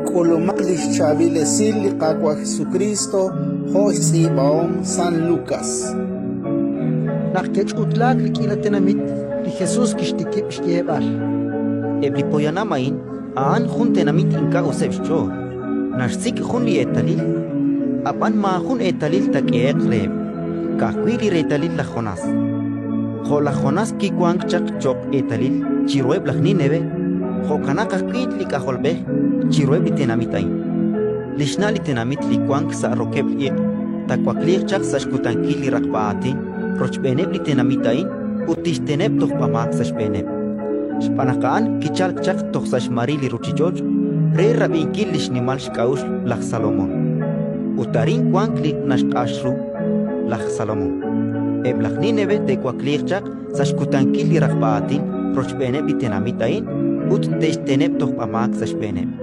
K'ulumaq li xchaab'il esil li Qaawa' Jesukriist jo' xtz'iib'ahom San Lukas. Naq ke'ch'utlaak li k'iila tenamit, li Jesus kixtikib' xyeeb'al: Eb' li poyanam a'in a'an jun tenamit ink'a' useb' xch'ool. Naxsik' jun li eetalil, ab'an maajun eetalil taak'ehe'q reheb', ka'ajwi' li reetalil laj Jonás. Jo' laj Jonás kiwank chaq cho'q eetalil chiruheb' laj Nínive, jo'kanaq ajwi' li K'ajolb'ej chiruheb' li tenamit a'in. Li xna' li tenamit li wank sa' rokeb'l iq' taawakliiq chaq sa' xkutankil li raqb'a aatin rochb'eeneb' li tenamit a'in ut tixteneb' tojb'amaak sa' xb'eeneb'. Xb'aan naq a'an kichalk chaq toj sa' xmaril li ruuchich'och' re rab'inkil li xnimal xk'a'uxl laj Salomón. Ut arin wank li naxq'ax ru laj Salomón. Eb' laj Nínive te'wakliiq chaq sa' xkutankil li raqb'a aatin rochb'eeneb' li tenamit a'in ut te'xteneb' tojb'amaak sa' xb'eeneb'.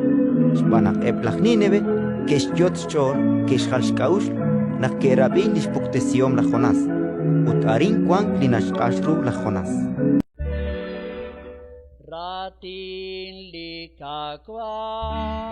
Xb'aan naq eb' laj Nínive ke'xyot' xch'ool ke'xjal xk'a'uxl naq ke'rab'i li xpuktesihom laj Jonás, ut arin wank li naxq'ax ru laj Jonás. Raatin li Qaawa'.